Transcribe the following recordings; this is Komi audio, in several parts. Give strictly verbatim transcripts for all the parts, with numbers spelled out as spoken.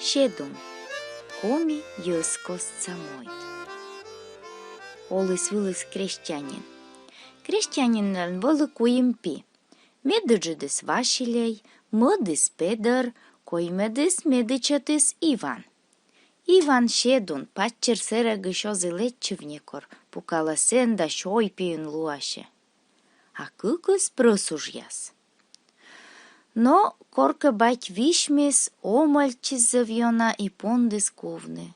Седун. Коми йӧзкостса мойд. Оліс-выліс крестьянин. Крестьянинлӧн вӧлі куим пи. Медыджыдыс Василей, мӧдыс Педӧр, коймӧдыс медічӧтыс Иван. Иван Седун паччӧр сэрӧгысь оз и лэччыв некор, пукалӧ сэн да сёй пиын луасьӧ. А кыкыс прӧс уджъяс. Но коркӧ бать висьмис, омӧльтчис зэв ёна и пондіс кувны.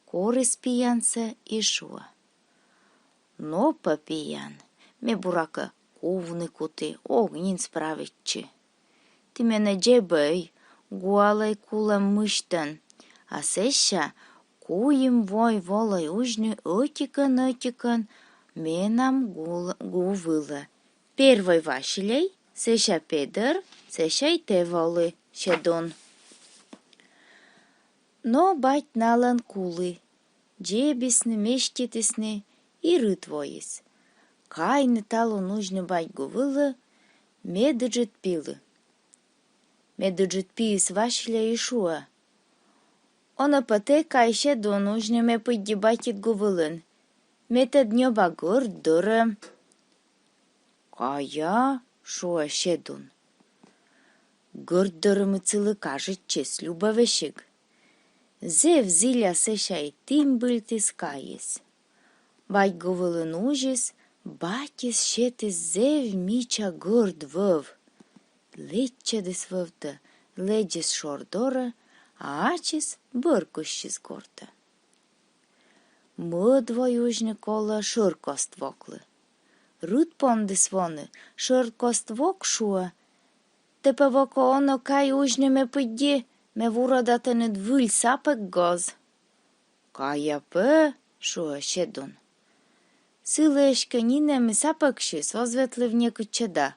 Корис пиянсӧ и шуӧ: «Но пӧ, пиян, ме, буракӧ, кувны куті, ог нин справитчы. Ті менӧ дзебӧй, гуалӧй кулӧм мысьтӧн, а сэсся куим вой волӧй узьны ӧтикӧн-ӧтикӧн менам гу вылӧ. Первой Василей, сэсся Педӧр, сэсся и тэ волы, Седун». Но бать налӧн кулі. Дзебисны, меститісны, и рыт воис. Кайны талун узьны бать гу вылӧ медыджыд пилы. Медыджыд пиыс Василей и шуӧ: «Онӧ пӧ тэ кай, Седун, узьны ме пыдди батьыд гу вылын. Ме тэд ньӧба гӧрд дӧрӧм». «Кая, — шуӧ Седун. — Гӧрд дӧрӧмыд сылы кажитчис, любӧ весиг». Зэв зіля сэсся и тімбыльтіс, кайис. Бать гу вылын узис, батьыс сетіс зэв мича гӧрд вӧв. Лэччӧдіс вӧвтӧ, лэдзис шор дорӧ, а ачыс бӧр кыссис гортӧ. Мӧд вой узьны колӧ шӧркост воклы. Рыт пондіс воны, шӧркост вок шуӧ: «Тэ пӧ, вокӧ, онӧ кай узьны ме пыдди, ме вурӧда тэныд выль сапӧг гоз». «Кая пӧ, — шуӧ Седун. — Сылы эськӧ нинӧм и сапӧгсьыс, оз ветлыв некытчӧ да.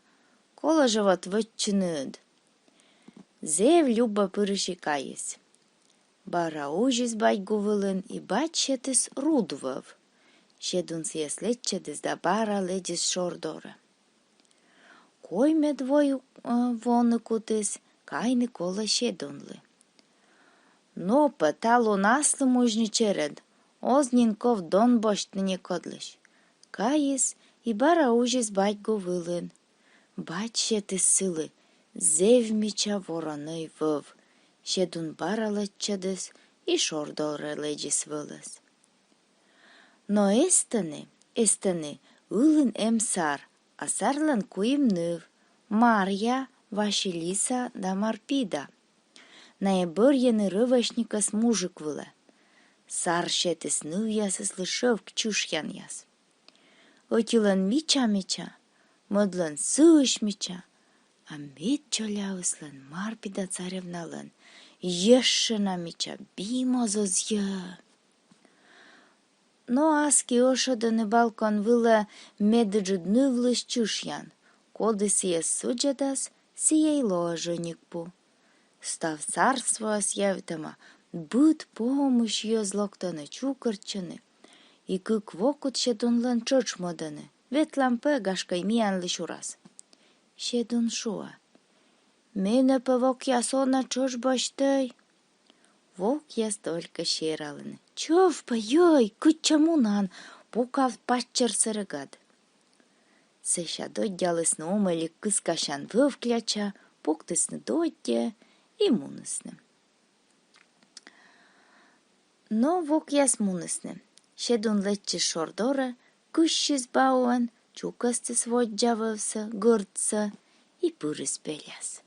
Колӧ жӧ вот вӧччыныд». Зэв любӧ пырысь и кайис. Бара узис бать гу вылын, и бать сетіс руд вӧв. Седун сійӧс лэччӧдіс да бара лэдзис шор дорӧ. Коймӧд вой, э, воны кутіс, кайны колӧ Седунлы. «Но пӧ, талун аслым узьны черед, оз нин ков дон босьтны некодлысь». Кайис и бара узис бать гу вылын. Бать сетіс сылы зэв мича воронӧй вӧв. Седун бара лэччӧдіс и шор дорӧ лэдзис вӧлӧс. Но эстӧні, эстӧні ылын эм сар, а сарлӧн куим ныв: Марья, Василиса да Марпида. Найӧ бӧрйӧны рӧвесникӧс мужик вылӧ. Сар сетіс нывъясыслы шӧвк чышъянъяс. Ӧтилӧн мича-мича, мӧдлӧн сыысь мича, а меддзоляыслӧн, Марпида царевналӧн, ещӧ на мича, би моз ӧзйӧ. Но аски ӧшӧдӧны балкон вылӧ медыджыд нывлысь чышъян. Коді сійӧс судзӧдас, сійӧ и лоӧ жӧникпу. Став царствоас явитӧма, быд помысь йӧз локтӧны, чукӧртчӧны. И кык вокыд Седунлӧн тшӧтш мӧдӧны: «Ветлам пӧ, гашкӧ, и миянлы сюрас». Седун шуӧ: «Менӧ пӧ, вокъяс, онӧ тшӧтш босьтӧй». Вокъяс только сералӧны: «Чӧв пӧ, йӧй, кытчӧ мунан, пукав паччӧр сэрӧгад». Сэсся доддялісны омӧлик кыскасян вӧв кляча, пуктісны доддьӧ и мунісны. Но вокъяс мунісны. Седун лэччис шор дорӧ, кыссис бауӧн, чукӧстіс воддза вӧвсӧ, гӧрдсӧ, и пырис пеляс.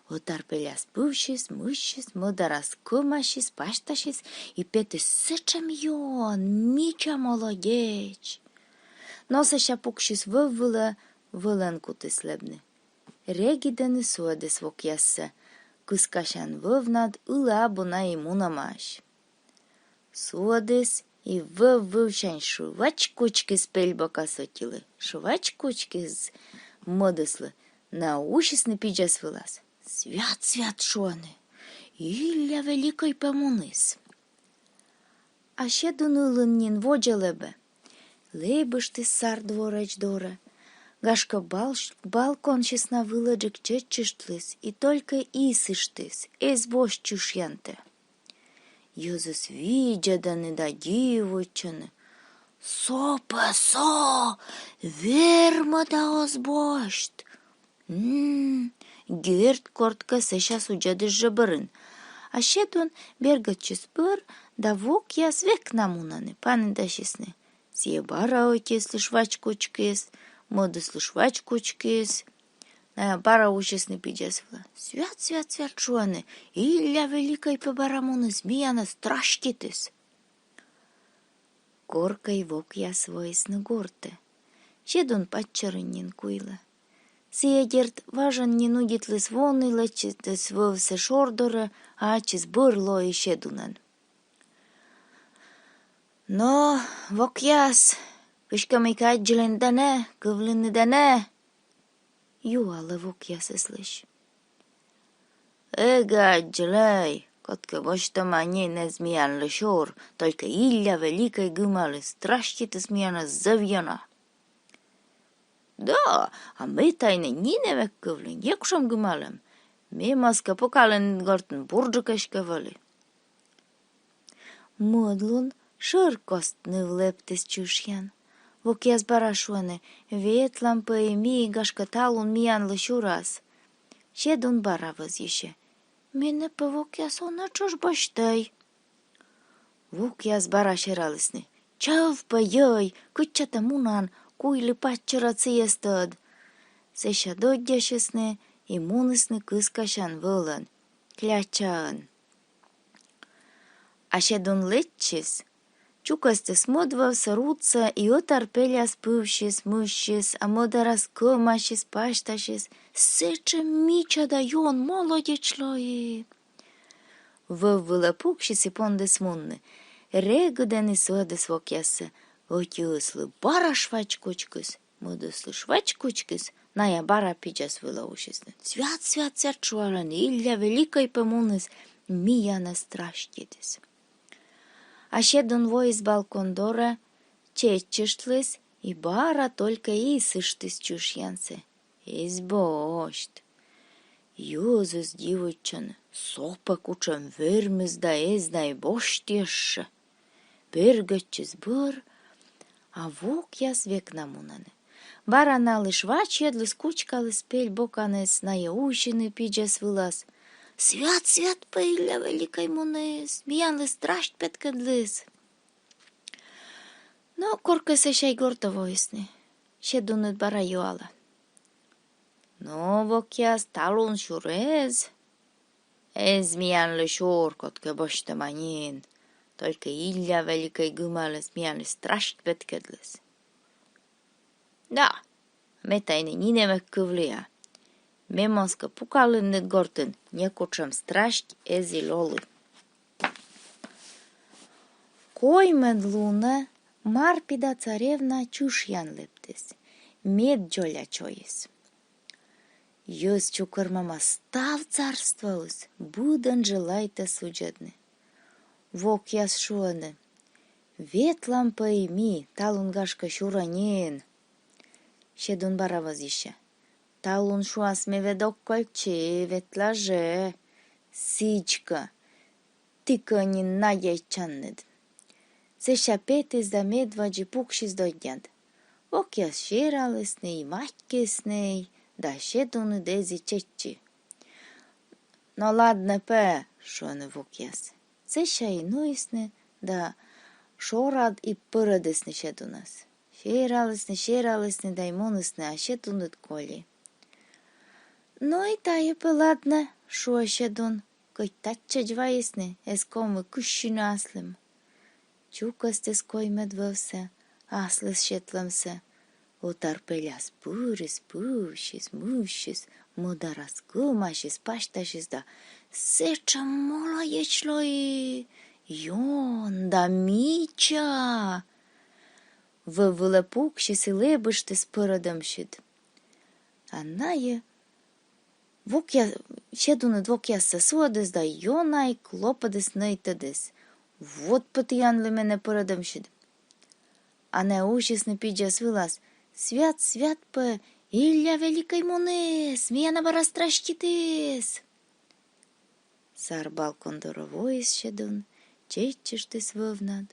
Ӧтар пеляс пывсис, мыссис, мӧдарас кӧмасис, пасьтасис и петіс сэтшӧм ён, мича молодеч. Но сэсся пуксис вӧв вылӧ, вӧлӧн кутіс лэбны. Регыдӧн и суӧдіс вокъяссӧ: «Кыскасян вӧвнад ылӧ абу на и мунӧмаӧсь». Суӧдіс и вӧв вывсянь швач кучкис пель бокас ӧтилы, швач кучкис мӧдыслы, на усисны пидзӧс вылас. «Свят, свят!» — шуӧны. «Илля великӧй пӧ муніс». А Седун ылын нин водзӧ лэбӧ. Лэбыштіс сар двореч дорӧ. Гашкӧ, бал-, балконсьыс на вылӧджык чеччыштліс и только исыштіс, эз босьт чышъянтӧ. Йӧзыс видзӧдӧны да дивуйтчӧны. Со пӧ со, вермӧ да оз босьт. М, дерт, кодкӧ сэсся судзӧдіс жӧ бӧрын. А Седун бергӧдчис бӧр, да вокъяс век на мунӧны, паныдасисны. Сійӧ бара ӧтияслы швач кучкис, мӧдыслы швач кучкис. Найӧ бара усисны пидзӧс вылӧ. Свят, свят, свят, шуӧны, Илля Великӧй пӧ бара муніс, миянӧс страститіс. Коркӧ вокъяс воисны гортӧ. Седун паччӧрын нин куйлӧ. Сійӧ, дерт, важӧн нин удитліс воны, лэччыліс вӧвсӧ шор дорӧ, а ачыс бӧр лои Седунӧн. Но, вокъяс, кыськӧ-мыйкӧ аддзылінныд-ӧ нӧ, кывлінныд-ӧ нӧ? Юалӧ вокъясыслысь. Эгӧ аддзылӧй, кодкӧ босьтӧма нин, эз миянлы сюр, только Илля Великӧй гымаліс, страститіс миянӧс зэв ёна. Да, а ме тай нинӧм эг кывлы, некутшӧм гымалӧм. Ме моз кӧ пукалінныд гортын, бурджык эськӧ вӧлі. Мӧд лун шӧркост ныв лэптіс чышъян. Вокъяс бара шуӧны, ветлам пӧ и ми, гашкӧ, талун миянлы сюрас. Седун бара вӧзйысьӧ. Менӧ пӧ, вокъяс, онӧ тшӧтш босьтӧй. Вокъяс бара сералісны. Чӧв пӧ, йӧй, кытчӧ тэ мунан, куйлы паччӧрад, сійӧс тӧд. Сэсся доддясисны и мунісны кыскасян вӧлӧн, клячаӧн. А Седун лэччис, чукӧстіс мӧд вӧвсӧ, рудсӧ и ӧтар пеляс пывсис, мыссис, а мӧдарас кӧмасис, пасьтасис, сэтшӧм мича да ён, молодеч лои. Вӧв вылӧ пуксис и пондіс мунны. Регыдӧн и суӧдіс вокъяссӧ. Ӧтиыслы бара швач кучкис, мӧдыслы швач кучкис, найӧ бара пидзӧс вылӧ усисны. Свят, свят, свят, шуалӧны, Илля Великӧй пӧ муніс, миянӧс страститіс. А Седун воис балкон дорӧ, чеччыштліс и бара только исыштіс чышъянсӧ. Эз босьт. Йӧзыс дивуйтчӧны, со пӧ кутшӧм вермис да эз на и босьт ещӧ. Бергӧдчис бӧр, а вокъяс век на мунӧны. Бара налы швачйӧдліс, кучкаліс пель боканыс, найӧ усины пидзӧс вылас. Свят, свят пӧ Илля Великӧй муніс, миянлы страсть петкӧдліс. Но коркӧ сэсся и гортӧ воисны. Седуныд бара юалӧ. Но, вокъяс, талун сюр эз? Эз миянлы сюр, кодкӧ босьтӧма нин. Только Илля Великӧй гымаліс, миянлы страсть петкӧдліс. Да, ме тай нинӧм эг кывлы. Ме моз кӧ пукалінныд гортын, некутшӧм страсть эз и лолы. Коймӧд лунӧ Марпида царевна чышъян лэптіс, мед дзоля чойыс. Йӧз чукӧрмӧма став царствоыс, быдӧн желайтӧ судзӧдны. Вокъяс шуӧны: ветлам пӧ и ми, талун, гашкӧ, сюрӧ нин. Седун бара вӧзйысьӧ. Талун, шуас, ме ведь ог кольччы, ветла жӧ. Сідзкӧ, ті кӧ нин надейтчанныд. Сэсся петіс да медводз и пуксис доддяд. Вокъяс сералісны и матькисны, да Седуныд эз и чеччы. Но ладнӧ пӧ, шуӧны вокъяс. Сэсся и нуисны да шорад и пӧрӧдісны Седунӧс. Сералісны, сералісны да и мунісны, а Седуныд коли. Но и тайӧ пӧ ладнӧ, шуӧ Седун, кӧть татчӧдз вайисны, эз ковмы кыссьыны аслым. Чукӧстіс коймӧд вӧвсӧ, аслыс сетлӧмсӧ. Ӧтар пеляс пырис, пывсис, мыссис, мӧдарас кӧмасис, пасьтасис да сэтшӧм молодеч лои, ён да мича. Вӧв вылӧ пуксис и лэбыштіс пӧрӧдӧмсьыд. А найӧ вокъя-, Седуныд вокъяссӧ суӧдіс да ёна и клопӧдіс, нӧйтӧдіс: вот пӧ тіянлы менӧ пӧрӧдӧмсьыд. А найӧ усисны пидзӧс вылас: свят, свят пӧ Илля Великӧй муніс, миянӧс бара страститіс. Сар балкон дорӧ воис Седун, чеччыштіс вӧвнад.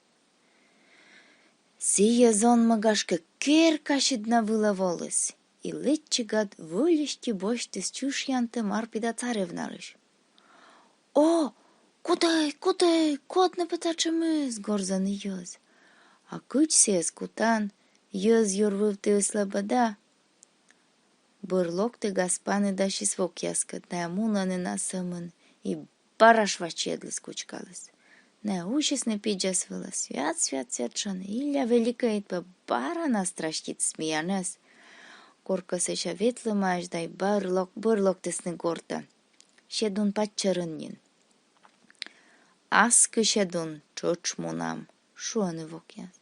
Сійӧ зонмӧ, гашкӧ, керкасьыд на вылӧ воліс и лэччигад вӧлисти босьтіс чышъянтӧ Марпида царевналысь. «О, кутӧй, кутӧй, код нӧ пӧ татшӧмыс!» — горзӧны йӧз. А кыдз сійӧс кутан, йӧз юр вывті ыслӧ быдӧн. Бӧр локтігас паныдасис вокъяскӧд, найӧ мунӧны на сӧмын и бара швачӧдліс, кучкаліс. Найӧ усисны пидзӧс вылӧ, свят, свят, свят шуӧны, Илля Великӧйыд пӧ бара на страститіс миянӧс. Коркӧ сэсся ветлӧмаӧсь да и бӧр лок-, бӧр локтісны гортӧ. Седун паччӧрын нин. «Аски, Седун, тшӧтш мунам», — шуӧны вокъяс.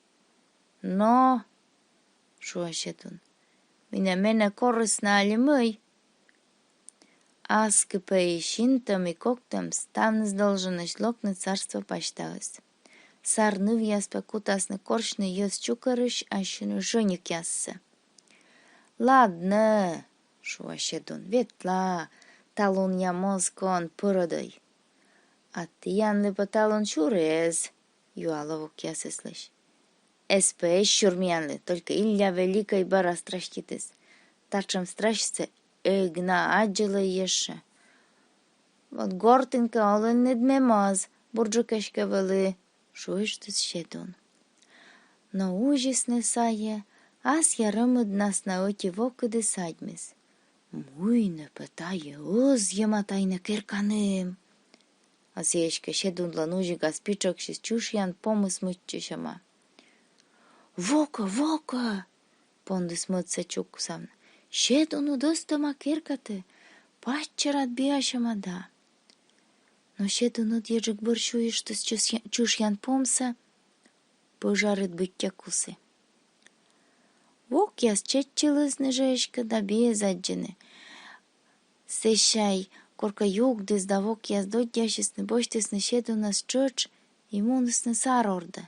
«Но, — шуӧ Седун, — менӧ, менӧ корисны али мый?» Аски пӧ и синтӧм, и коктӧм ставныс долженӧсь локны царство пасьтаыс. Сар нывъяс пӧ кутасны корсьны йӧз чукӧрысь ассьыныс жӧникъяссӧ. «Ладнӧ, — шуӧ Седун, — ветла, талунъя моз кӧн пӧрӧдӧй». «А тіянлы пӧ талун сюрис?» — юалӧ вокъясыслысь. «Эз пӧ, эз сюр миянлы, только Илля Великӧй бара страститіс. Татшӧм страстсӧ эг на аддзылӧй ещӧ. Вот гортын кӧ олінныд ме моз, бурджык эськӧ вӧлі», — шуыштіс Седун. Но узисны сайӧ, асъя рӧмыднас на ӧти вокыд и садьмис. «Мый нӧ пӧ тайӧ ӧзйӧма тайӧ керканым?» А сійӧ эськӧ Седунлӧн узигас питшӧгсьыс чышъян помыс мыччысьӧма. «Во кӧ, во кӧ! — пондіс мӧдсӧ чуксавны. — Седуныд ӧзтӧма керкатӧ, паччӧрад биасьӧма да». Но Седуныд еджык бӧр сюйыштіс чышъя-, чышъян помсӧ, пӧжарыд быттьӧ кусі. Вокъяс чеччылісны жӧ эськӧ да би эз аддзыны. Сэсся коркӧ югдіс да вокъяс доддясисны, босьтісны Седунӧс тшӧтш и мунісны сар ордӧ.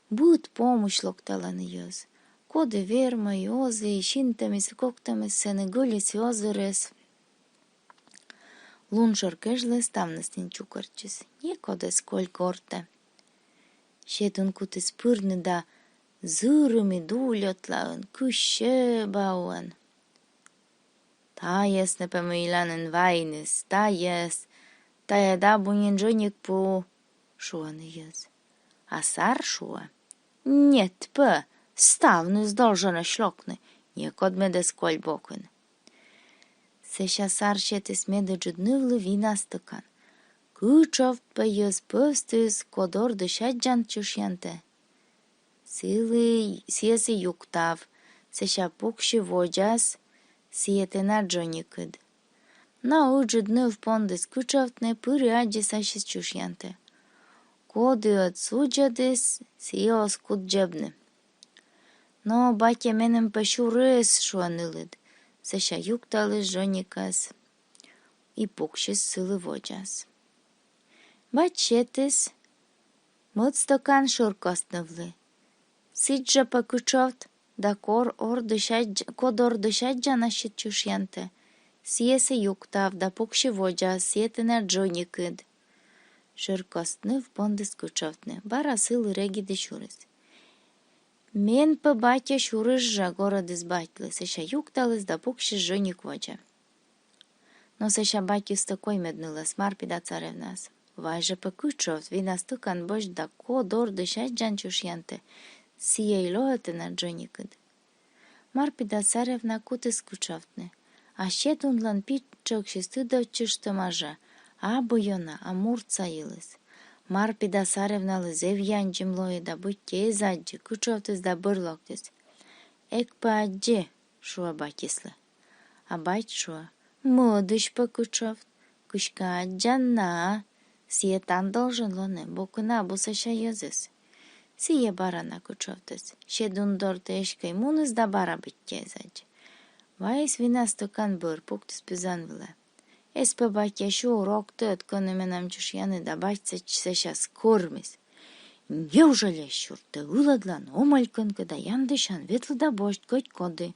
Быд помысь локталӧны йӧз. Коді вермӧ и озі, и синтӧмыс, и коктӧмыс, сэні гыльыс и озырыс. Лун шӧр кежлӧ ставныс нин чукӧртчис. Некод эз коль гортӧ. Седун кутіс пырны да зырымі дуль ӧтлаын, кыссьӧ бауӧн. «Тайӧс нӧ пӧ мыйла нин вайныс, тайӧс, тайӧ да абу нин жӧник пу», — шуӧны йӧз. А сар шуӧ: «Нет пӧ, ставныс долженӧсь локны, некод мед эз коль бокын». Сэсся сар сетіс медыджыд нывлы вина стӧкан. Кытшовт пӧ йӧз пӧвстіс, код ордысь аддзан чышъянтӧ, сылы, сійӧс и юктав, сэсся пуксьы водзас, сійӧ тэнад жӧникыд. Но ыджыд ныв пондіс кытшовтны, пыр и аддзис ассьыс чышъянтӧ. Коді ӧд судзӧдіс, сійӧ оз кут дзебны. Но батьӧ меным пӧ сюрис, шуӧ нылыд, сэсся юкталіс жӧникӧс и пуксис сылы водзас. Бать сетіс мӧд стӧкан шӧркост нывлы. Сідз жӧ пӧ кытшовт да кор ордысь аддз-, код ордысь аддзан ассьыд чышъянтӧ, сійӧс и юктав да пуксьы водзас, сійӧ тэнад жӧникыд. Шӧркост ныв пондіс кытшовтны, бара сылы регыд и сюрис. Мен пӧ батьӧ сюрис жӧ, горӧдіс батьлы, сэсся юкталіс да пуксис жӧник водзӧ. Но сэсся бать ыстӧ коймӧд нылӧс, Марпида царевнаӧс. Вай жӧ пӧ кытшовт, вина стӧкан босьт да код ордысь аддзан чышъянтӧ, сійӧ и лоӧ тэнад жӧникыд. Марпида царевна кутіс кытшовтны, а Седунлӧн питшӧгсьыс тыдовтчыштӧма жӧ, абу ёна, а муртса йылыс. Марпида царевналы зэв яндзим лои да быттьӧ эз аддзы, кытшовтіс да бӧр локтіс. «Эг пӧ аддзы», — шуӧ батьыслы. А бать шуӧ: «Мӧдысь пӧ кытшовт, кыськӧ аддзан на, сійӧ тан должен лоны, бокын абу сэсся йӧзыс». Сійӧ бара на кытшовтіс. Седун дорті эськӧ и муніс да бара быттьӧ эз аддзы. Вайис вина стӧкан бӧр, пуктіс пызан вылӧ. «Эз пӧ, батьӧ, сюр, ог тӧд, кӧні менам чышъяныд, а батьсӧ сэсся скӧрмис. Неужели эз сюр? Тэ ылӧдлан омӧль кӧнкӧ да яндысян, ветлы да босьт, кӧть коді».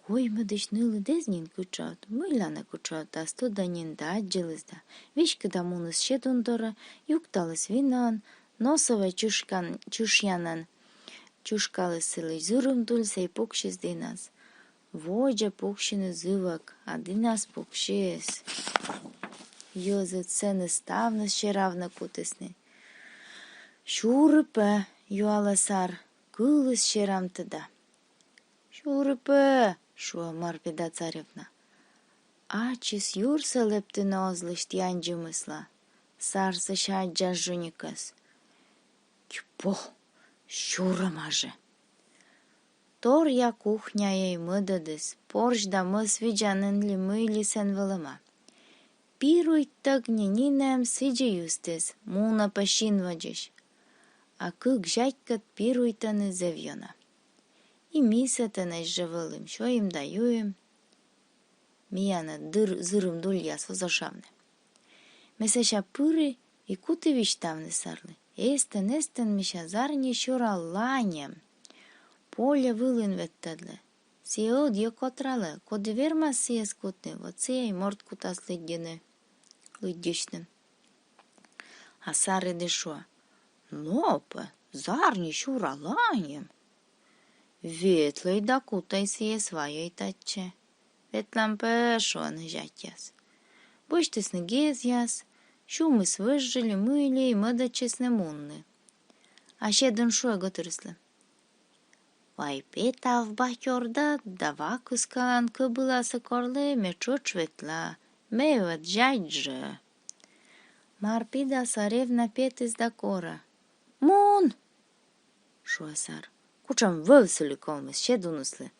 Коймӧдысь нылыд эз нин кытшовт, мыйла нӧ кытшовтас, тӧдӧ нин да аддзыліс да. Веськыда муніс Седун дорӧ, юкталіс винаӧн, носӧвӧй чышкан, чышъянӧн чышкаліс сылысь зырымдульсӧ и пуксис дінас. Водзӧ пуксьыны зывӧк, а дінас пуксис. Йӧзыд сэні ставныс серавны кутісны. Сюры пӧ? Юалӧ сар, кыліс серамтӧ да. Сюры пӧ? Шуӧ Марпида царевна. Ачыс юрсӧ лэптыны оз лысьт яндзимысла. Сар сэсся аддзас жӧникӧс. Тьпу, сюрӧма жӧ. Торъя кухняӧ и мӧдӧдіс, порсь да мӧс видзанін ли мый ли сэн вӧлӧма. Пируйтӧг ни нинӧм, сідзи и ыстіс, мунӧ пӧ син водзысь. А кык зятькӧд пируйтӧны зэв ёна. И ми сэтӧнӧсь жӧ вӧлім, сёйим да юим. Миянӧ дыр зырымдульяс оз ӧшавны. Ме сэсся пыри и куті висьтавны сарлы. Эстӧн, эстӧн, мися, зарни сюра лань эм. Поле вылын ветлӧдлӧ. Сійӧ ӧдйӧ котралӧ, коді вермас сійӧс кутны, вот сійӧ и морт кутас лыддьыны, лыддьысьны. А сарыд и шуӧ: но пӧ, зарни сюра лань эм. Ветлӧй да кутӧй сійӧс, вайӧй татчӧ. Ветлам пӧ, шуӧны зятьяс. Босьтісны гезъяс, сюмыс вӧжжи ли мый ли, и мӧдӧдчисны мунны. А Седун шуӧ гӧтырыслы: вай петав бать ордад да ва кыскалан кӧбыласӧ корлы, ме тшӧтш ветла, ме ӧд зять жӧ. Марпида царевна петіс да корӧ. Мун! Шуӧ сар. Кутшӧм вӧв сылы ковмис Седуныслы.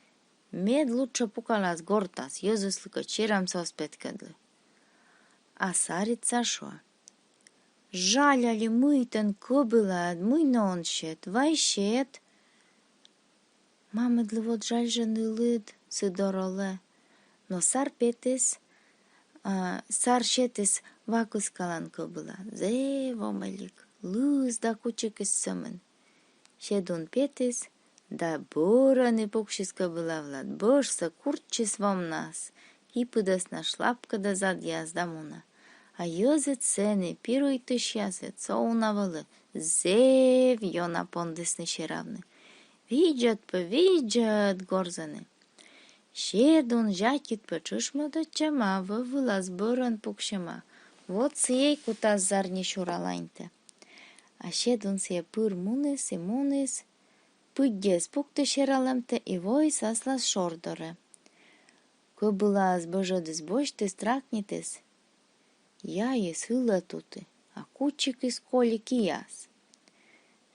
Мед лучше пукалас гортас, йӧзыслы кӧть серамсӧ оз петкӧдлы. А сарыд шуӧ: жаль али мый тэн кӧбылаыд, мый нӧ он сет, вай сет. Мамыдлы вот жаль жӧ нылыд, сы дор олӧ. Но сар петіс, а, сар сетіс ва кыскалан кӧбыла. Зэв омӧлик, лыз да кучикыс сӧмын. Седун петіс да бӧрӧн и пуксис кӧбыла вылад, бӧжсӧ курччис вомнас, кипыдӧснас шлапкӧдӧ задъяс да мунӧ. А йӧзыд сэні, пируйтысьясыд, со уна вӧлі, зэв ёна пондісны серавны. Видзӧд пӧ, видзӧд, горзӧны. Седун зятьыд пӧ тшӧтш мӧдӧдчӧма, вӧв вылас бӧрӧн пуксьӧма. Вот сійӧ и кутас зарни сюра ланьтӧ. А Седун сійӧ пыр муніс и муніс, пыдди эз пукты сералӧмтӧ и воис аслас шор дорӧ. Кӧбылаӧс бӧжӧдыс босьтіс, тракнитіс. Яйыс ылӧ туті, а кучикыс коли кияс.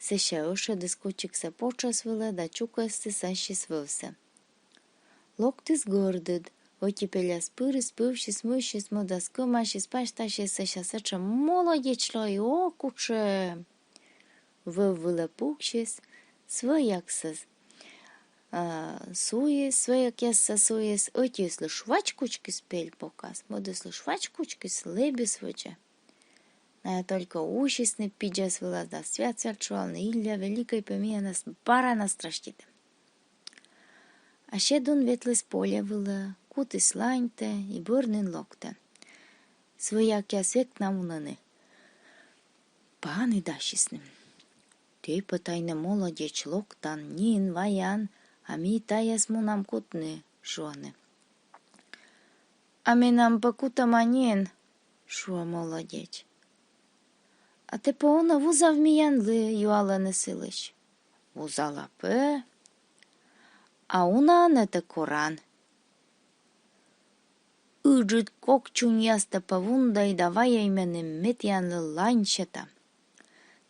Сэсся ӧшӧдіс кучиксӧ потшӧс вылӧ да чукӧстіс ассьыс вӧвсӧ. Локтіс гӧрдыд, ӧти пеляс пырис, пывсис, мыссис, мӧдас кӧмасис, пасьтасис, сэсся сэтшӧм молодеч лои, о, кутшӧм! Вӧв вылӧ пуксис, свӧяксӧ, а, суис, свӧякъяссӧ суис, ӧтиыслы швач кучкис пель бокас, мӧдыслы швач кучкис, лэбис водзӧ. Найӧ только усисны пидзӧс вылас да свят-свят шуалны: Илля великӧй пӧ миянӧс бара на страшитӧ. А Седун ветліс поле вылӧ, кутіс ланьтӧ и бӧр нин локтӧ. Свӧякъяс век на мунӧны. Паныдасисны. Тэ пӧ тай нӧ, молодеч, локтан нин, ваян, а ми тайӧс мунам кутны, шуӧны. А менам пӧ кутӧма нин, шуӧ молодеч. А тэ пӧ онӧ вузав миянлы, юалӧны сылысь. Вузала пӧ. А унаӧн-ӧ тэ коран? Ыджыд кок чуньястӧ пӧ вундӧй да вайӧй меным, ме тіянлы лань сета.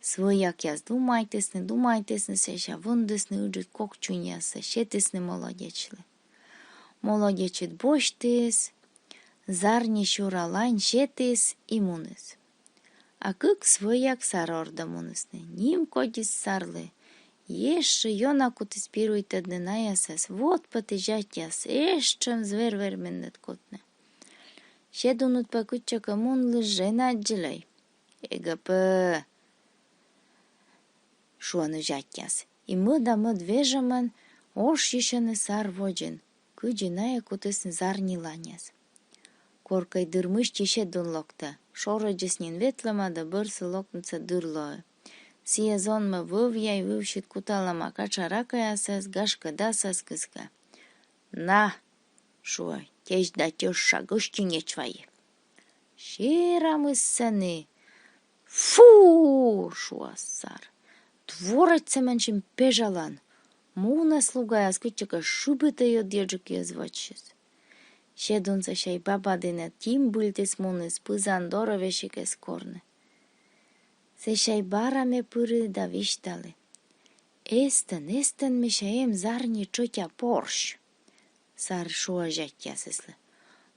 Свӧякъяс думайтісны, думайтісны, сэсся вундісны ыджыд кок чуньяссӧ, сетісны молодечлы. Молодечыд босьтіс, зарни сюра лань сетіс и муніс. А кык свӧяк сар ордӧ мунісны. Нимкодьыс сарлы. Ещӧ ёна кутіс пируйтӧдны наясӧс: вот пӧ тэ, зятьяс, эштшӧм звер верминныд кутны. Седуныд пӧ кытчӧкӧ мунліс жӧ, эн аддзылӧй. Эгӧ пӧ, шуӧны зятьяс. И мӧда-мӧд вежӧмӧн ошйысьӧны сар водзын. Кыдзи найӧ кутісны зарни ланьяс. Коркӧ дыр мысти Седун локтӧ. Шорӧдзыс нин ветлӧма да бӧрсӧ локнысӧ дыр лоӧ. Сійӧ зонмӧ вӧвъяй вывсьыд куталӧма качаракаясӧс, гашкӧ, дасӧс кыскӧ. «На, — шуӧ, — тешт да тӧжша гӧстинеч вайӧ». «Серамыс сэні». «Фу! — шуас сар. — Дворецсӧ менсьым пежалан. Мунӧ слугаяс, кытчӧкӧ шыбитӧ ӧд еджык йӧз водзсьыс». Седун сэсся баба дінӧ тимбыльтіс, муніс, пызан дорӧ весиг эз корны. Сэсся бара ме пыри да висьталі: «Эстӧн, эстӧн, мися, эм зарни тшӧтя порсь». Сар шуӧ зятьясыслы: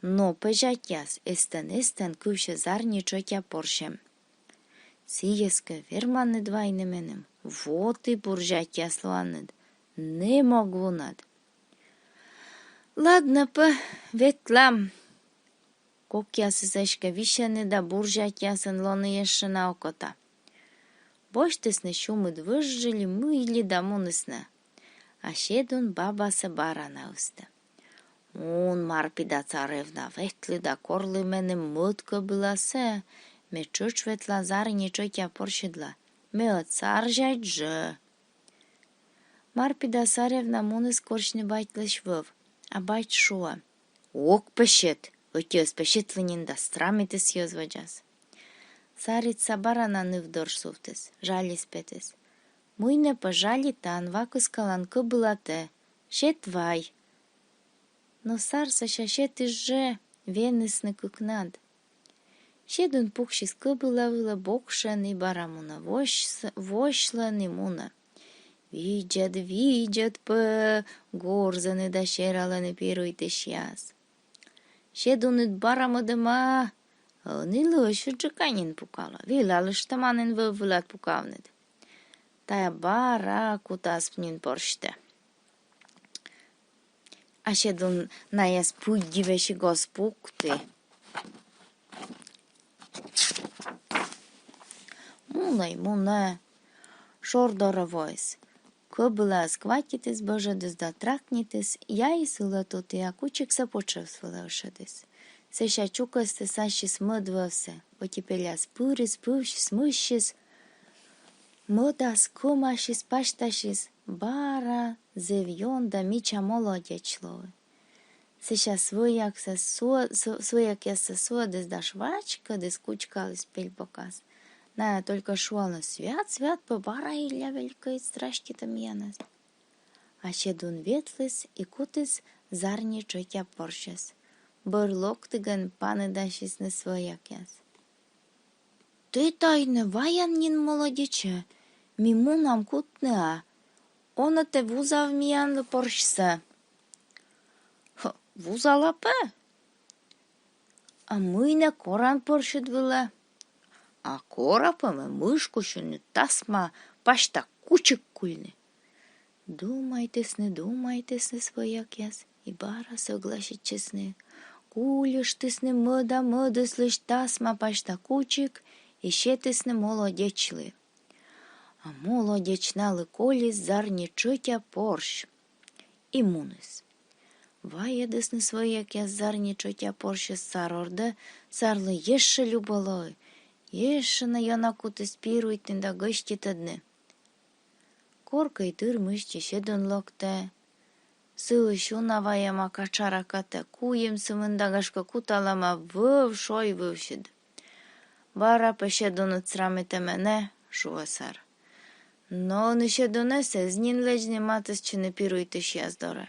«Но пӧ, зятьяс, эстӧн, эстӧн кывсьӧ зарни тшӧтя порсь эм. Сійӧс кӧ верманныд вайны меным, вот и бур зятьяс лоанныд, нэм ог вунӧд». «Ладнӧ пӧ, ветлам». Кокъясыс эськӧ висьӧны да бур зятьясӧн лоны ещӧ на окота. Босьтісны сюмӧд вӧжжи ли, мый ли, да мунісны. А Седун бабасӧ бара на ыстӧ: «Мун, Марпида царевна, ветлы да корлы меным мӧд кӧбыласӧ, ме тшӧтш ветла зарни тшӧтя порсьыдла, ме ӧд сар зять жӧ». Марпида царевна муніс корсьны батьлысь вӧв, а бать шуӧ: «Ог пӧ сет, ӧтиӧс пӧ сетлі нин да страмитіс йӧз водзас». Сарыд са бара на ныв дор сувтіс, жальыс петіс: «Мый нӧ пӧ жалитан, ва кыскалан кӧбылатӧ, сет вай». Но сар сэсся сетіс жӧ, венісны кыкнад. Седун пуксис кӧбыла вылӧ бокшӧн и бара мунӧ, вось-, восьлӧн и мунӧ. Видзӧд, видзӧд пӧ, горзӧны да сералӧны пируйтысьяс. Седуныд бара мӧдӧма, а ӧні лӧсьыдджыка нин пукалӧ, велалыштӧма нин вӧв вылад пукавныд. Тайӧ бара кутас нин порсьтӧ. А Седун найӧс пыдди весиг оз пукты. Мунӧ, мунӧ, шор дорӧ воис. Кӧбылаӧс кватитіс бӧжӧдыс да тракнитіс, яй сылӧ туті, а кучиксӧ потшӧс вылӧ ӧшӧдіс. Сэсся чукӧстіс ассьыс мӧд вӧвсӧ, ӧти пеляс пырис, пывсис, мыссис, мӧдас, кӧмасис, пасьтасис, бара зэв ён да мича молодеч лои. Сэсся свӧякъяссӧ суӧ-, св-, свӧякъяссӧ суӧдіс да швачкӧдіс, кучкаліс пель бокас. Найӧ только шуалӧны: «Свят, свят пӧ, бара Илля Великӧй страститӧ миянӧс». А Седун ветліс и кутіс зарни тшӧтя порсьӧс. Бӧр локтігӧн паныдасисны свӧякъяс: «Тэ тай нӧ ваян нин, молодечӧ, ми мунам кутны, а он-ӧ тэ вузав миянлы порсьсӧ?» «Хо, вузала пӧ». «А мый нӧ коран порсьыд вылӧ?» «А кора пӧ ме мышкусьыны тасма пасьта кучик кульны». Думайтісны, думайтісны свӧякъяс и бара сӧгласитчисны. Кульыштісны мӧда-мӧдыслысь тасма пасьта кучик и сетісны молодечлы. А молодеч налы колис зарни тшӧтя порсь. И муніс. Вайӧдісны свӧякъяс зарни тшӧтя порсьӧс сар ордӧ, сарлы ещӧ любо лои, ещӧ на ёна кутіс пируйтны да гӧститӧдны. Коркӧ дыр мысти Седун локтӧ. Сылысь уна вайӧма качаракатӧ, куим сымында, гашкӧ, куталӧма вӧв шой вывсьыд. «Бара пӧ Седуныд срамитӧ менӧ», — шуӧ сар. Но ӧні Седунӧс эз нин лэдзны матыстчыны пируйтысьяс дорӧ.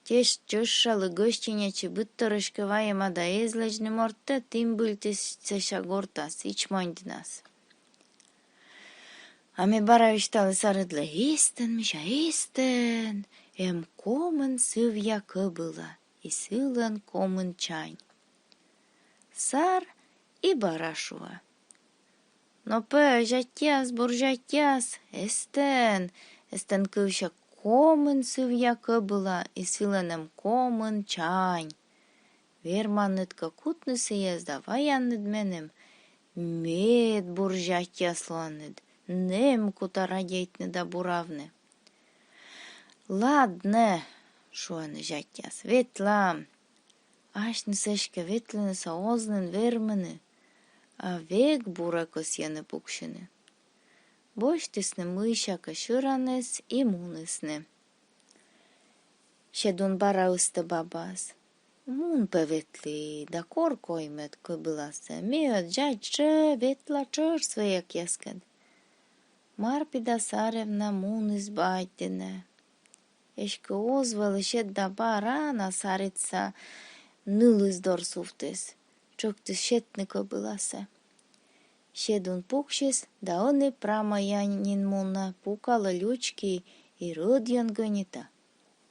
Тешт тшӧтш жӧ гӧстинеч и быдторысь кӧ вайӧма да эз лэдзны мортӧ, тімбыльтіс сэсся гортас, ичмонь дінас. А ме бара висьталі сарыдлы: эстӧн, мися, эстӧн эм комын сывъя кӧбыла, и сылӧн комын чань. Сар и бара шуӧ: «Но пӧ, зятьяс, бур зятьяс, эстӧн, эстӧн кывсьӧ комын сывъя кӧбыла, и сылӧн эм комын чань. Верманныд кӧ кутны сійӧс да ваянныд меным, мед бур зятьяс лоанныд, нэм кута радейтны да буравны». «Ладнӧ, шуӧны зятьяс. Ветлам. Асьныс эськӧ ветлынысӧ оз нин вермыны, а век бура кӧсйӧны пуксьыны. Босьтісны мыйсякӧ сьӧраныс и мунісны. Седун бара ыстӧ бабаӧс: мун пӧ ветлы да кор коймӧд кӧбыласӧ, ме ӧд жӧ ветла тшӧтш свӧякъяскӧд. Марпида саревна муніс бать дінӧ. Эськӧ оз вӧлі сет да бара на саритса нылыс дор сувтіс, тшӧктіс сетны кӧбыласӧ. Седун пуксис да ӧні прамӧя нин мунӧ, пукалӧ лючки и рӧдйӧн гӧнитӧ.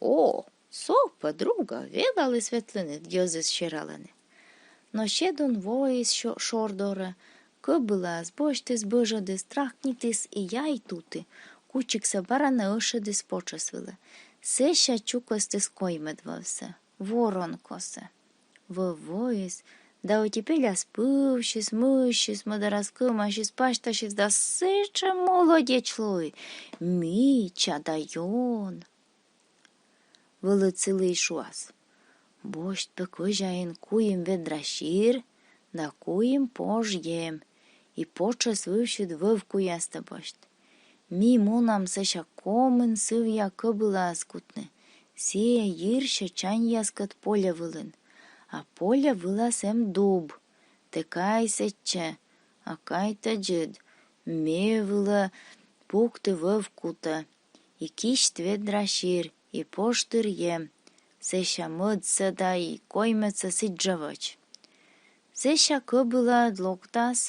О, со пӧ, друга, велаліс ветлыны, йӧзыс сералӧны. Но Седун воис шор дорӧ, кӧбылаӧс босьтіс, бӧжӧдіс, тракнитіс и яй туті, кучиксӧ бара на ӧшӧдіс потшӧс вылӧ. Сэсся чукӧстіс коймӧд вӧвсӧ, воронкосӧ. Вӧв воис да ӧти пеляс пывсис, мыссис, мӧдарас кӧмасис, пасьтасис да сэтшӧм молодеч лои, мича да ён. Вӧлӧд сылы и шуас: босьт пӧ кӧзяин куим ведра сир да куим пож ем и потшӧс вывсьыд вӧв куястӧ босьт. Ми мунам сэсся комын сывъя кӧбылаӧс кутны. Сійӧ йирсьӧ чаньяскӧд поле вылын. А поле вылас эм дуб. Тэ кай сэтчӧ, а кай тӧдзыд, ме вылӧ пукты вӧв кутӧ и кисьт ведра сир и пож тыр ем. Сэсся мӧдсӧ да и коймӧдсӧ сідзжӧ вӧч. Сэсся кӧбылаыд локтас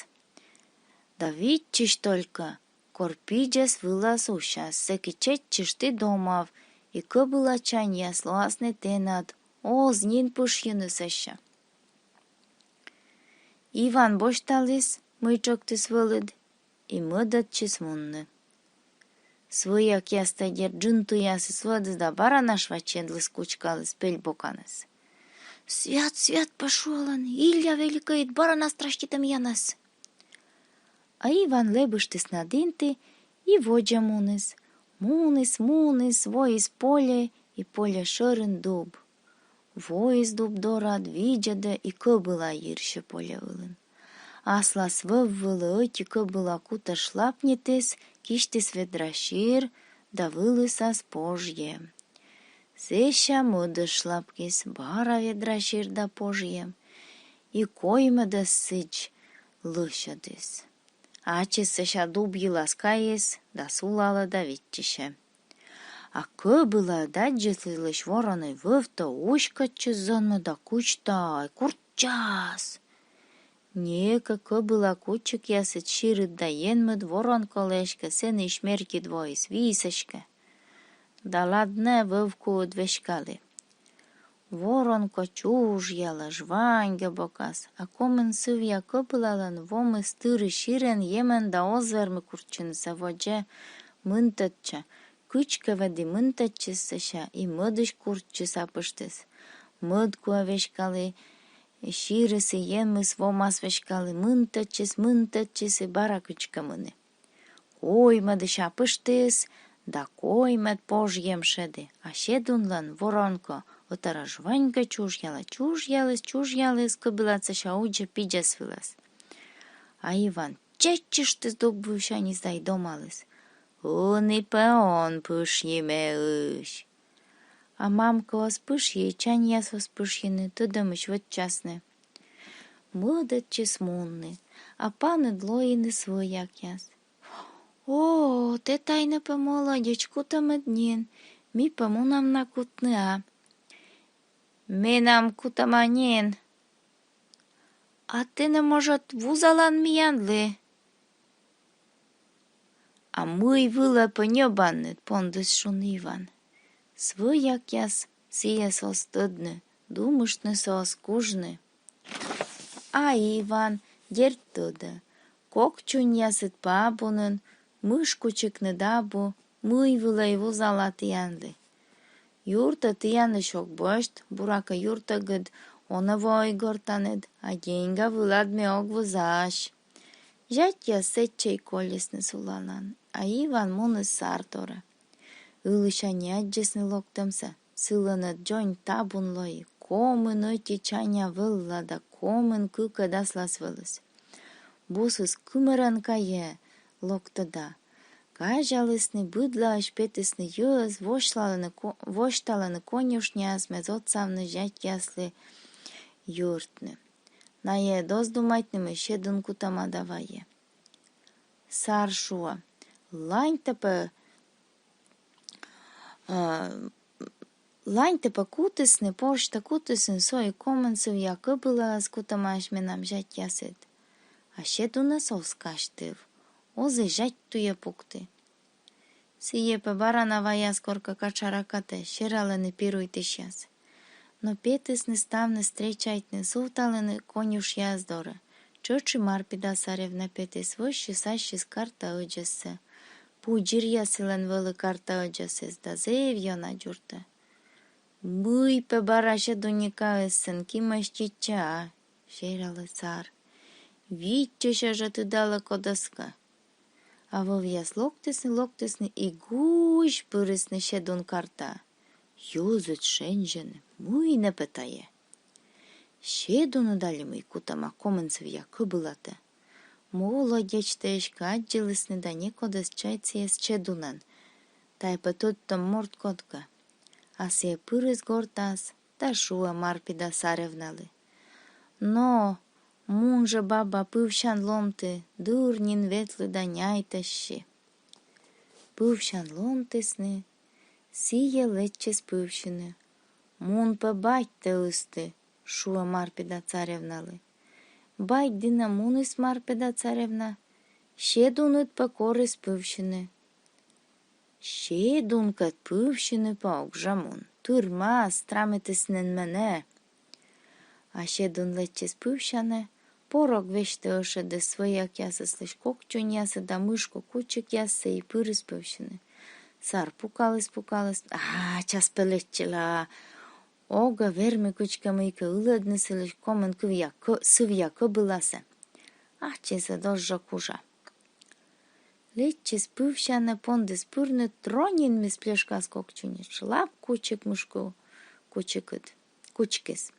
да виччысь толькӧ, кор пидзӧс вылас усяс, сэки чеччышт и домав, и кӧбыла чаньяс лоасны тэнад, оз нин пышйыны сэсся. Иван босьталіс, мый тшӧктіс вӧлӧд, и мӧдӧдчис мунны. Свӧякъястӧ, дерт, джын туясыс вӧдіс да бара на швачӧдліс, кучкаліс пель боканыс. Свят, свят пӧ, шуалӧны, Илля великӧйыд бара на страститӧ миянӧс. А Иван лэбыштіс на дінті и водзӧ муніс. Муніс, муніс, воис поле и поле шӧрын дуб. Воис дуб дорад, видзӧдӧ, и кӧбыла йирсьӧ поле вылын. Аслас вӧв вылӧ ӧти кӧбыла кутӧ шлапнитіс, кисьтіс ведра сир да вылысас пож ем. Сэсся мӧдӧс шлапкис, бара ведра сир да пож ем. И коймӧдӧс сідз лӧсьӧдіс. Ачыс сэсся дуб йылас кайис да сулалӧ да виччысьӧ. А кӧбыла аддзысьлысь воронӧй вӧвтӧ уськӧдчис зонмӧ да кучта, курччас. Некӧ кӧбыла кучикъясыд, сирыд да енмыд воронколы эськӧ сэні смертьыд воис, виис эськӧ. Да ладнӧ, вӧв куыд веськалі. Воронко чужъялӧ, жваньгӧ бокас, а комын сывъя кӧбылалӧн вомыс тырис сирӧн, емӧн да оз вермы курччыны сійӧ водзӧ, мынтӧдчӧ. Кыдзкӧ ведь и мынтӧдчис сэсся, и мӧдысь курччис, апыштіс. Мӧд куӧ веськалі, сирыс и енмыс вомас веськалі, мынтӧдчис, мынтӧдчис и бара кыдзкӧ мыні. Коймӧдысь апыштіс да коймӧд пож ем шеді, а Седунлӧн воронко ӧтарӧ жваньгӧ чужъялӧ, чужъяліс, чужъяліс, кӧбылад сэсся удзӧ пидзӧс вылас. А Иван чеччыштіс дуб вывсяньыс да и домаліс: ӧні пӧ он пышйы меысь. А мамкӧ оз пышйы, чаньяс оз пышйыны, тӧдӧмысь вӧтчасны. Мӧдӧдчис мунны, а паныд лоины свӧякъяс. О, тэ тай нӧ пӧ молодеч, кутӧмыд нин, ми пӧ мунам на кутны, а. Менам кутӧма нин. А тэ нӧ, может, вузалан миянлы? А мый вылӧ пӧ ньӧбанныд? Пондіс шуны Иван. Свӧякъяс сійӧс оз тӧдны, думыштнысӧ оз кужны. А Иван, дерт, тӧдӧ: кок чуньясыд пӧ абу нин, мыш кучикныд абу, мый вылӧ и вузала тіянлы. Юртӧ тіянлысь ог босьт, буракӧ, юртӧгыд онӧ воӧ гортанныд, а деньга вылад ме ог вузась. Зятьяс сэтчӧ и колисны сулалан, а Иван муніс сар дорӧ. Ылысянь аддзисны локтӧмсӧ, Сылӧн ӧд дзонь табун лои, комын ӧти чаня вӧлла да комын кыкӧд аслас вӧлыс. Бусыс кымӧрӧн кайӧ локтӧ да. Казялісны, быдлаысь петісны йӧз, восьталӧны ко-, восьталӧны конюшняас, мед отсавны зятьяслы юртны. Найӧ ӧд оз думайтны, мый Седун кутӧма да вайӧ. Сар шуӧ: «Ланьтӧ пӧ, а, ланьтӧ пӧ кутісны, порсьтӧ кутісны, со и комын сывъя кӧбылаӧс кутӧмаӧсь менам зятьясыд». А Седунӧс оз казьтыв, оз и зять туйӧ пукты. Сійӧ пӧ бара на ваяс коркӧ катшара кадӧ, сералӧны пируйтысьяс. Но петісны ставныс стречайтны, сувталӧны конюшняяс дорӧ. Тшӧтш и Марпида саревна петіс, вӧзйис ассьыс карта ӧдзӧссӧ. Пу дзиръясылӧн вӧлі карта ӧдзӧсыс да зэв ёна дзуртӧ. «Мый пӧ бара Седуннікаыс сэн кимӧсь чечча?» — сералӧ сар. «Виччысьӧ жӧ, тыдалӧ, кодӧскӧ». А вӧвъяс локтісны, локтісны и гусь пырисны Седун картаӧ. Йӧзыд шензьӧны: «Мый нӧ пӧ тайӧ? Седуныд али мый кутӧма комын сывъя кӧбылатӧ?» Молодечтӧ эськӧ аддзылісны да некод эз чайт сійӧс Седунӧн. Тайӧ пӧ тӧдтӧм морт кодкӧ. А сійӧ пырис гортас да шуӧ Марпида саревналы: «Но, мун жӧ, баба, пывсян ломті, дыр нин ветлі да няйтӧсьы». Пывсян ломтісны, сійӧ лэччис пывсьыны. «Мун пӧ батьтӧ ысті», — шуӧ Марпида царевналы. Бать дінӧ муніс Марпида царевна, Седуныд пӧ корис пывсьыны. «Седункӧд пывсьыны пӧ ог жӧ мун, тырмас, трамитіс нин менӧ». А Седун лэччис пывсянӧ, порог весьтӧ ӧшӧдіс свӧякъясыслысь кок чуньясӧс да мышку кучикъяссӧ и пырис пывсьыны. Сар пукаліс, пукаліс: «А, час пӧ лэччыла. Огӧ вермы кыдзкӧ мыйкӧ ылӧдны сылысь комын кывъя кӧ-, сывъя кӧбыласӧ. Ачыс ӧд оз жӧ кужа». Лэччис пывсянӧ, пондіс пырны, троньмис плешкас кок чуньыс, шлап, кучик мышку кучикыд, кучкис.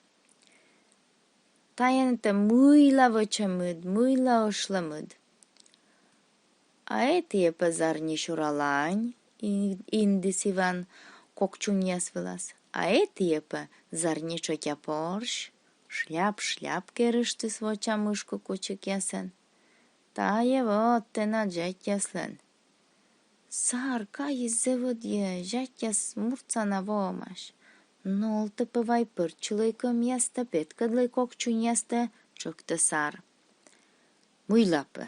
«Тайӧн тэ мыйла вӧчӧмыд, мыйла ӧшлӧмыд?» «А этійӧ пӧ зарни сюра лань», — ин-, индіс Иван кок чуньяс вылас. «А этійӧ пӧ зарни тшӧтя порсь». Шляп-шляп керыштіс воча мышку кучикъясӧн. «Тайӧ вот тэнад зятьяслӧн». Сар кайис зэв ӧдйӧ, зятьяс муртса на воӧмаӧсь. «Нолтӧ пӧ вай пӧрччылӧй кӧмъястӧ, петкӧдлӧй кок чуньястӧ», — тшӧктӧ сар. «Мыйла пӧ?»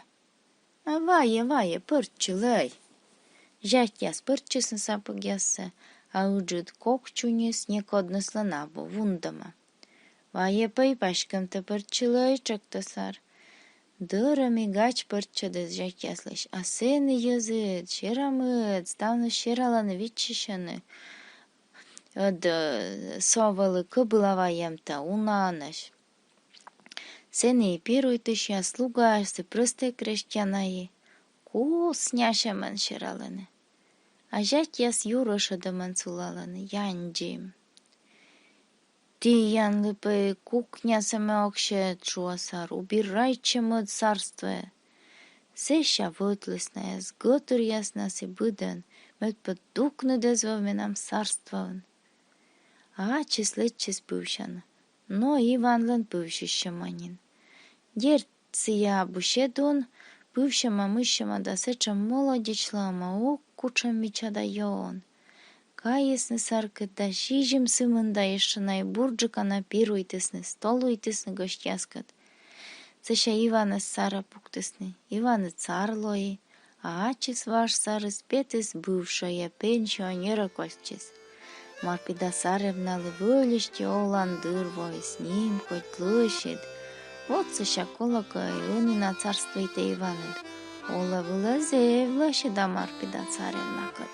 «А вайӧ, вайӧ, пӧрччылӧй». Зятьяс пӧрччисны сапӧгъяссӧ, а ыджыд кок чуньыс некодныслӧн абу, вундӧма. «Вайӧ пӧ и паськӧмтӧ пӧрччылӧй», — тшӧктӧ сар. Дӧрӧм и гач пӧрччӧдіс зятьяслысь, а сэні йӧзыд, серамыд, ставныс сералӧны, виччысьӧны. Ӧд, э, со вӧлі кӧбыла вайӧмтӧ, унаӧнӧсь. Сэні и пируйтысьяс, слугаыс и прӧстӧй крестьяна и. Куснясьӧмӧн сералӧны. А зятьяс юр ӧшӧдӧмӧн сулалӧны, яндзим. «Тіянлы пӧ кухнясӧ ме ог сет», — шуӧ сар, — «убирайтчӧй мӧд сарствоӧ». Сэсся вӧтліс найӧс гӧтыръяснас и быдӧн, мед пӧ дукныд эз вӧв менам сарствоын. А ачыс лэччис пывсянӧ. Но Иванлӧн пывсьысьӧма нин. Дерт, сійӧ абу Седун, пывсьӧма-мыссьӧма да сэтшӧм молодеч лоӧма, ок, кутшӧм мича да ён. Кайисны саркӧд да сизим сы мында ещӧ на и бурджыка на пируйтісны, столуйтісны гӧсьтъяскӧд. Сэсся Иванӧс сарӧ пуктісны. Иваныд сар лои, а ачыс важ сарыс петіс бывшӧйӧ, пенсионерӧ кольччис. Марпида саревналы вӧлисти олан дыр воис, нимкодь, лӧсьыд. Вот сэсся, колӧкӧ, ӧні на царствуйтӧ Иваныд. Олӧ вылӧ зэв лӧсьыда Марпида царевнакӧд.